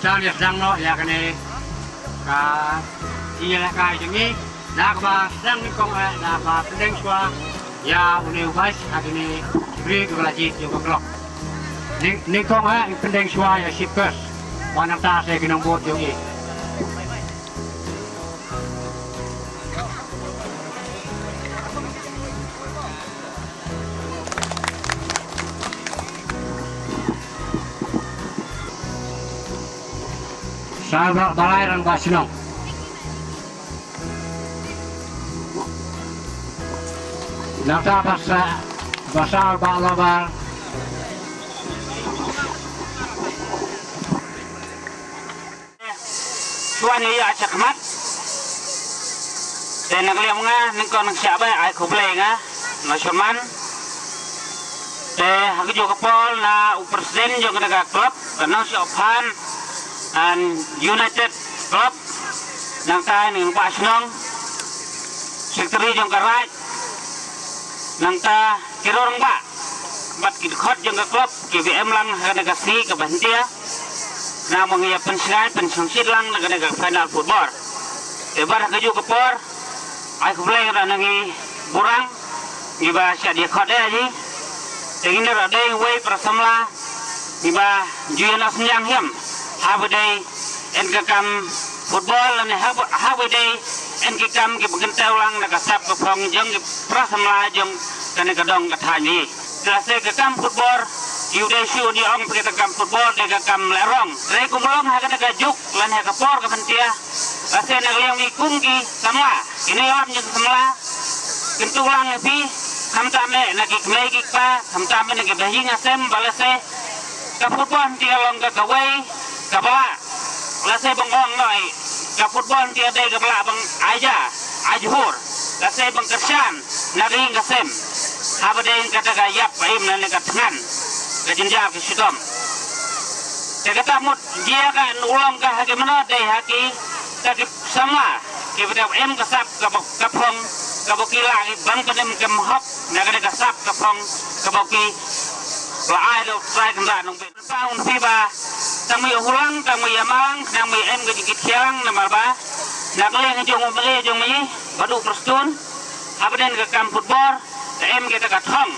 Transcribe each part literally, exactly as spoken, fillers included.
Tang ïa sdang noh ïa kane ka jingïalehkai jong ngi, da kaba sdang nyngkong eh da kaba pyndeng shuwa ïa une u vice ha kine ki briew kiba la jied jong ka clock. Nyng-, nyngkong eh pyndeng shuwa ïa chief guest, ba nangta sa ki nongbud jong ngi. Sar Bah Balai Rangbah Shnong. Nangta ba sa, ba sar Bah Lobar. Shuwa ïa ïa cha khmat. Te na ka liang nga nyngkong nang shah ba ai khublei nga na Sherman. Te ha ka juh ka por na u president jong ka club, ka nong Shophan and United Club, nangta ning ba shnong, secretary jong ka raid, nangta ki rong ba bad ki dkhot jong ka club, ki B M lang ha ka sngi ka ba hyntia. Na mong ïa pynshai pynshongshit lang na ka final football. Te bar ha ka juh ka por ai khublei ra na ngi burang ngi ba sha dia khot eh ji. Te ngi na ra dei wei para samla ngi ba ju ïa na synjang hiam ha ba dei en ka kam football ne ha ba, ha ba dei en ki kam ki ba kyntew lang na ka sap ka phong jong ki para samla jong kane ka dong ka thaiñ ngi. Te lehse ka kam football, ïu dei shu ni ong phi ka kam football, dei ka kam leh rong. Dei kum long ha kane ka juk, lane ha ka por ka pyntia. Lehse na ka liang ngi kum ki samla, kine lam jong samla. Kyntu lang ïa phi, khamtam eh na ki kmei ki kpa, khamtam eh na ki bahaïing hasem, ba lehse ka football pyntia long ka kawei kaba lah. Lehse ban ong noh, ka football pyntia dei kaba lah ban ai ja, ai jhur. Lehse ban kyrshan na ka ïing ka sem. Haba dei kata ka ïap ka im lane ka thngan, ka jynjar ka shitom. Te kata mut jia ka u long ka ha ki mano dei ha ki, ka ki samla kiba dei em ka sap kaba, ka phong kaba ki lah ki ban pynim ka hok na ka dei ka sap ka phong kaba ki la ai da u Trai Kynrad Nongpynim. Pynpaw ïa phi ba tang mih Hulang, tang mih Malang, tang mih em ka jingkit khiah lang namar ba na ka liang jong u M L A jong ngi Bah Duh Prestone, haba dei ka kam football, te em kita ka thong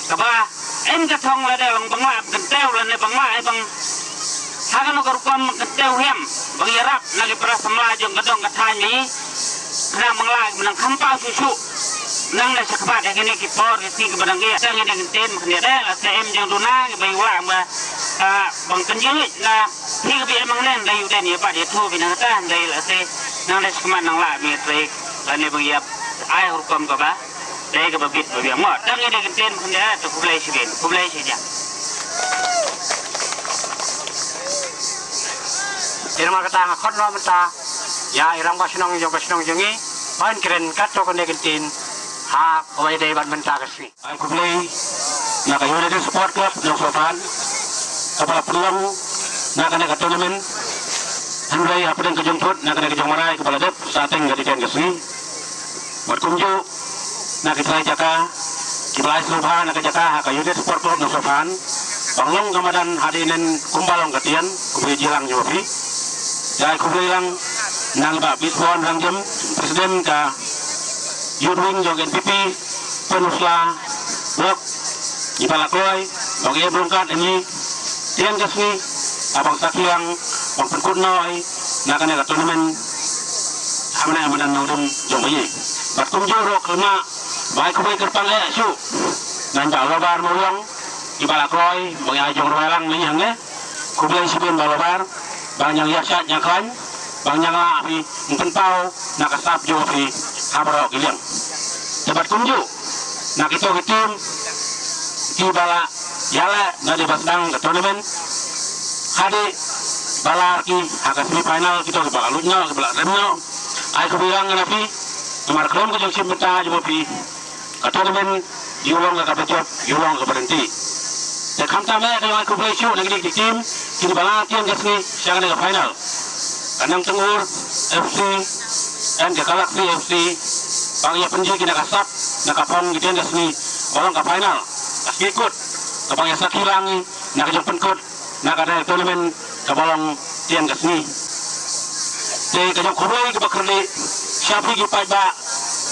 kaba em ka thong lada long ba nga kyntew lane ba nga ai ba ha kano ka rukom kyntew hiam ba ïarap na ki para samla jong ka dong ka thaiñ ngi. Khnang ba nga ai ba nang kham paw shuh shuh. Nang na shakhmat ïa kine ki por ki sngi kiba dang ïa. Tang ïa dang ktien ma khyndiat eh, lehse em jong duna kiba ïa lah ba, ah, ban pynjulih na phi kiba em hangne, dei u dei ïa ba ïa thu phi nang ta, dei lehse nang na shakhmat nang lah ba ïa trei lane ba ïa ai rukom kaba dei kaba bit ba biang mo. Tang ïa dang ktien ma khyndiat eh, to khublei shibun, khublei shibun. Ïa namar kata nga khot noh mynta ïa i rangbah shnong jong ka shnong jong ngi ban kren katto katne ka ktien ha kawei dei bad mynta ka sngi. Ai khublei na ka United Sport Club Nongstoiñ Phan kaba la pynlong na kane ka tournament. Hynrei hapdeng ka jingput na kane ka jingmarai kaba la dep sa teng ka dei ka sngi. Bad kumjuh na ki trai jaka kiba la ai sngewbha na ka jaka ha ka United Sport Club Nongstoiñ Phan ban long ka madan hadien kumba long ka tian, khublei jingïalang jong phi. Ai khublei lang na i Bah Biswan Rangjum, President ka Youth Wing jong N P P, Pynursla Block, i Bah Lakloi, bang ïa bun kat ini tian ka sngi, abang sakhi lang, bang pynkut noh na kane ka tournament, hamne madan nongrim jong ba ïa. Bad kumjuh ruh khlem ba ai khublei kyrpang eh shuh na i Bah Lobar Mawliong, i Bah Lakloi, bang ïa jong ruh lang ni hangne. Khublei shibun Bah Lobar, bang ïa ïa shat ïa khlaiñ, bang ïa la phi pynpaw na ka sap jong phi ha baroh ki liang. Te bad kumjuh na kito ki team kiba la ïaleh na dei ba sdang ka tournament, hadien ba la ki ha ka semi final, kito kiba la lut noh, kiba la rem noh. Ai khublei lang na phi namar khlem ka jingshim bynta jong phi ka tournament ïa long ka kaba jop, ïa long ka kaba ryntih. Te khamtam eh ka long ai khublei shuh na kine ki team kiba la tian ka sngi sha kane ka final. Ka Nongtyngur F C and ka Galaxy F C, bang ïa pynjih ki na ka sap na ka phong ki tian ka sngi ba long ka final. Ka sngi kut ka bang ïa sakhi lang na ka jingpynkut na ka tournament kaba long Tiang ka sngi. Te ka jong khublei kaba kyrleh sha phi ki paidbah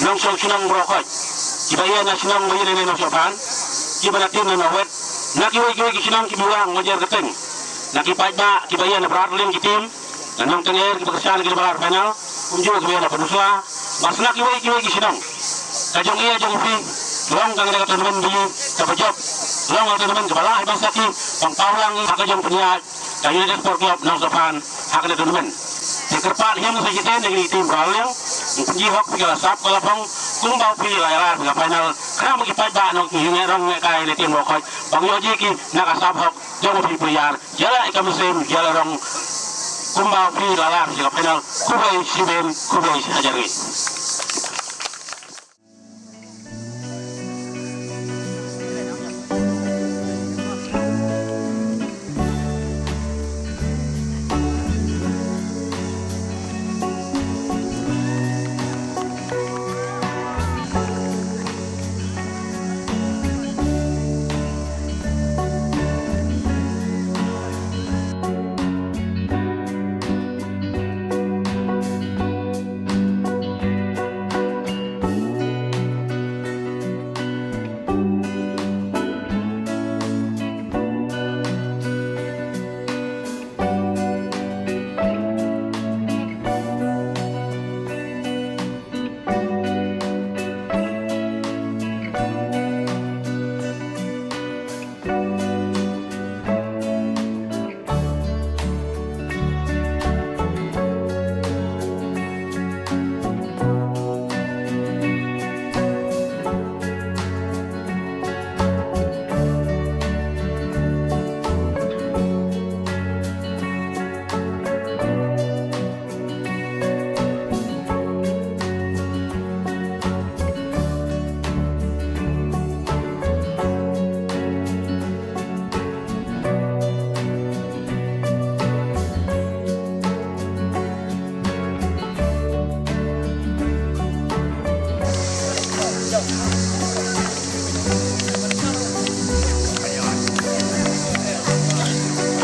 nongshong shnong Mawkhoj, kiba ïa na shnong ba ïa na Nongshophan, kiba na tim na Nongwet, na kiwei kiwei ki shnong kiba ïa Majar Kateng, na ki paidbah kiba ïa na Bradling ki tim, na Nongtanger kiba kyrshan ki na balar final, kumjuh kiba ïa na Peninsula, bad na kiwei kiwei ki shnong. Ka jong ïa jong phi long ka ngada ka tournament bi kaba jop, long ka tournament kaba lah ban saki, ban paw lang ha ka jong pynïaid ka United Sport Club Nongshophan ha kane tournament. Te kyrpad hiam sa jiten ïa kine ki tim Bradling, pynji hok phi ka la sap ka la phong, kumba phi la ïalar phi ka final, khnang ba ki paidbah nong ki ngi rong ngi kai ne tim Mawkhoj, ban ïoh ji ki na ka sap hok jong phi player, ïa la ka mynsiem, ïa la rong, kumba phi la lar phi ka final, khublei shibun, khublei hajar ngi.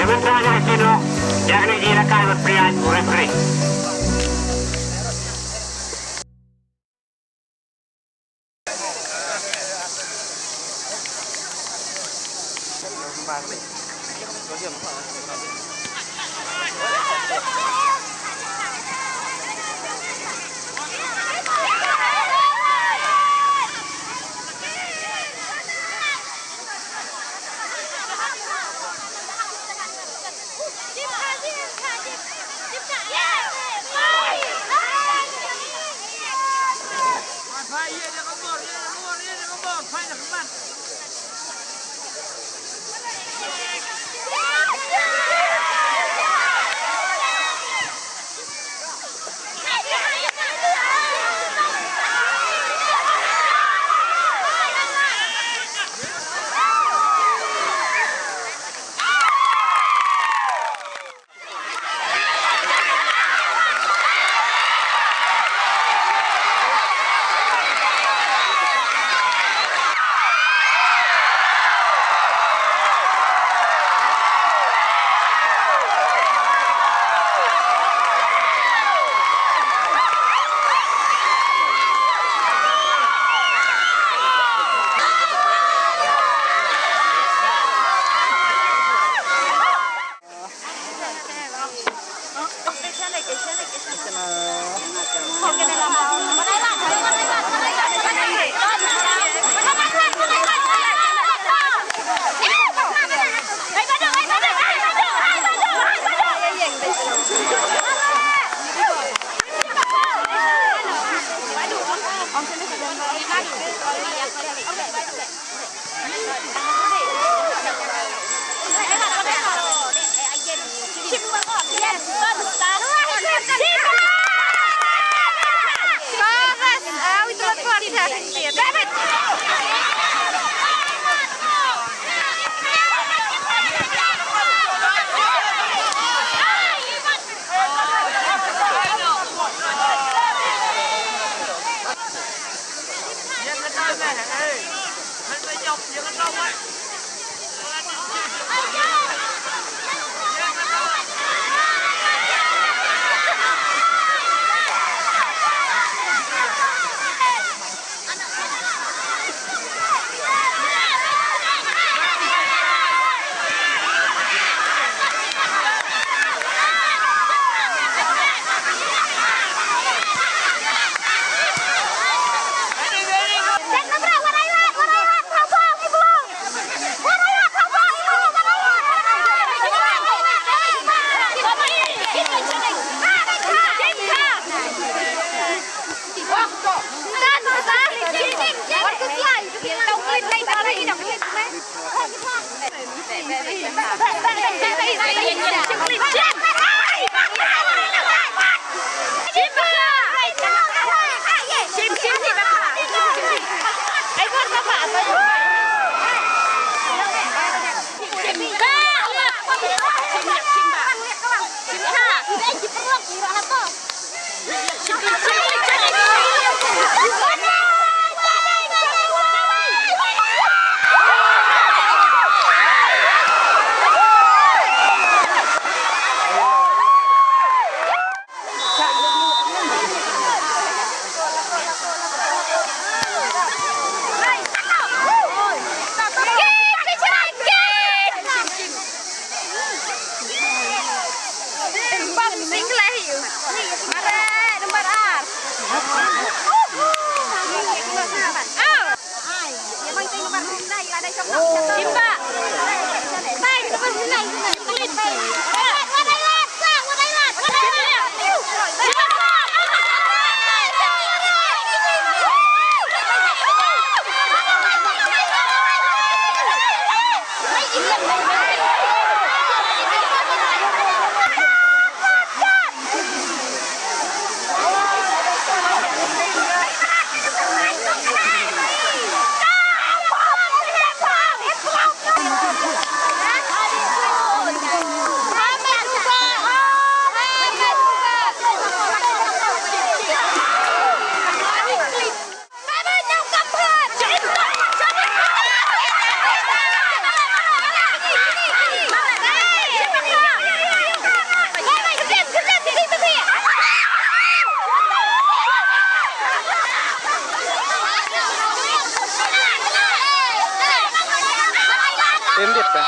Te mynta ïa kino, ïa kine ki la kai bad priaj u referee. Em, dep ka.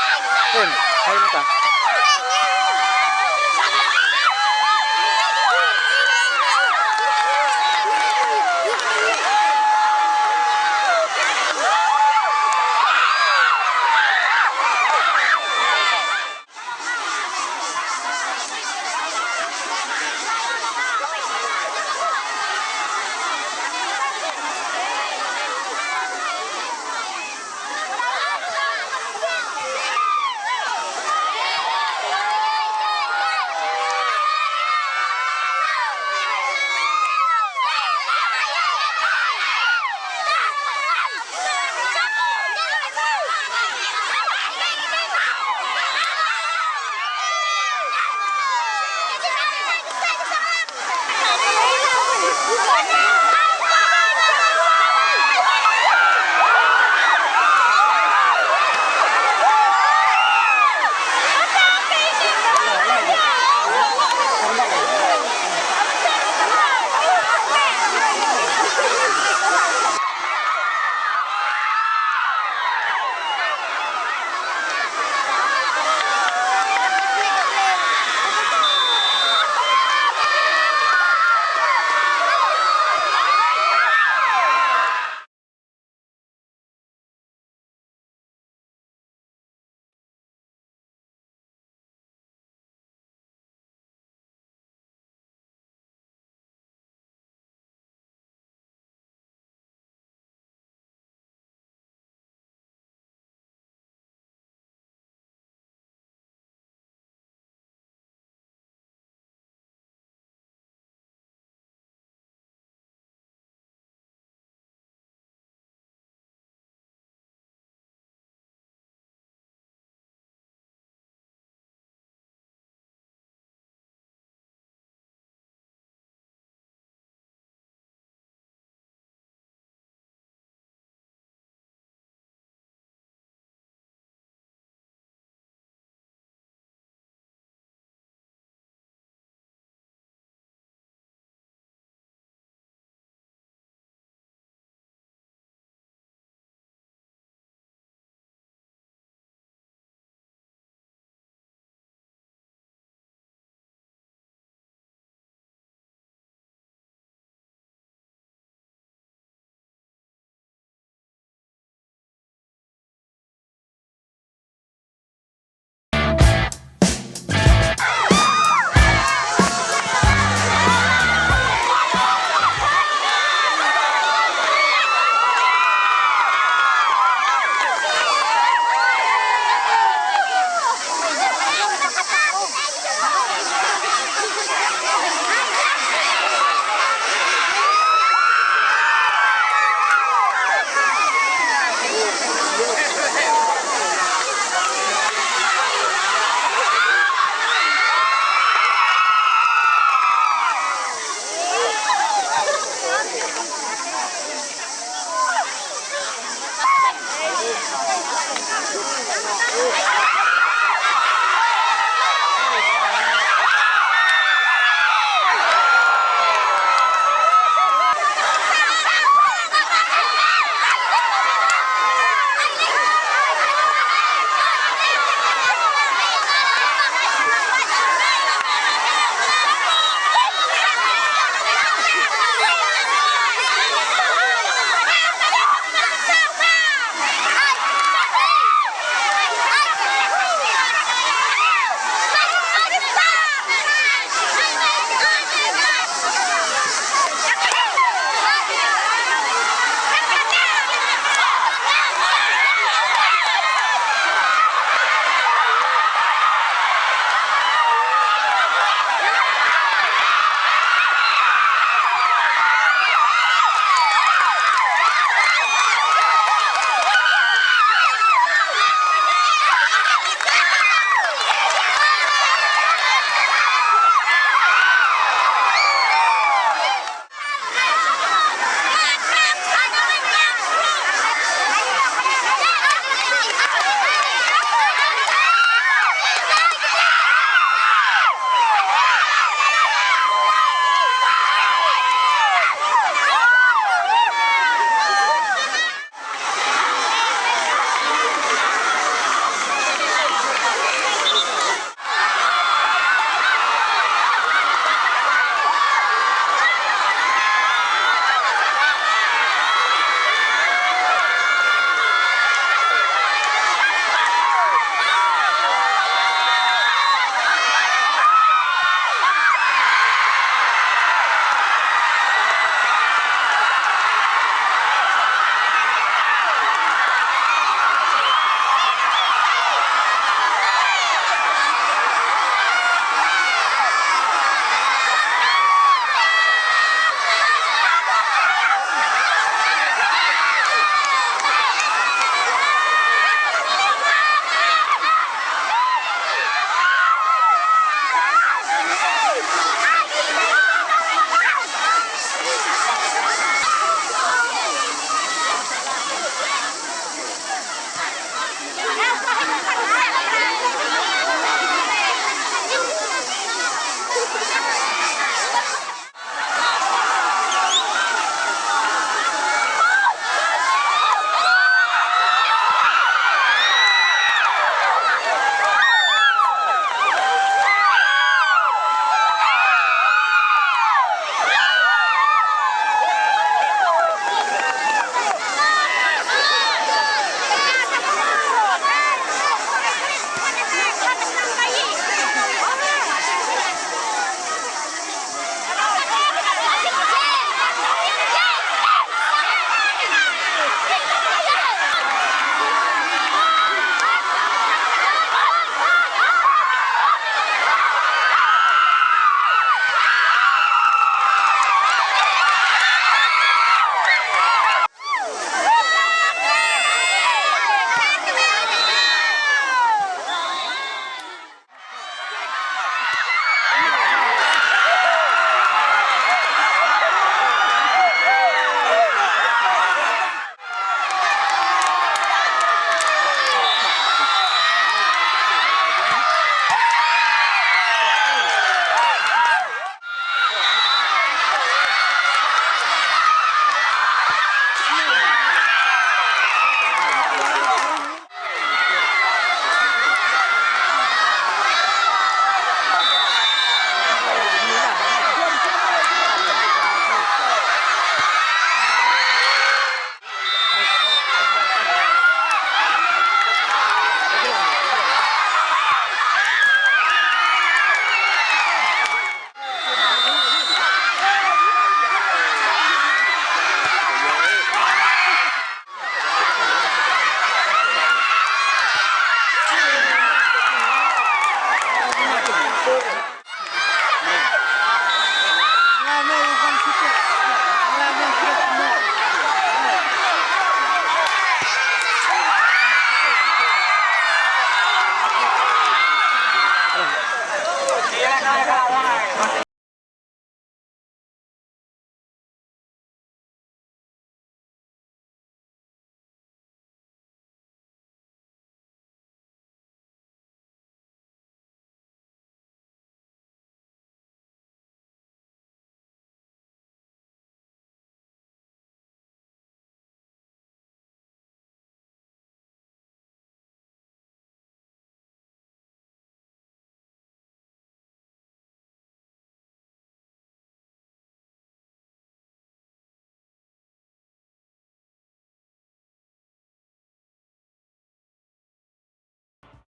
Em, hai na ka.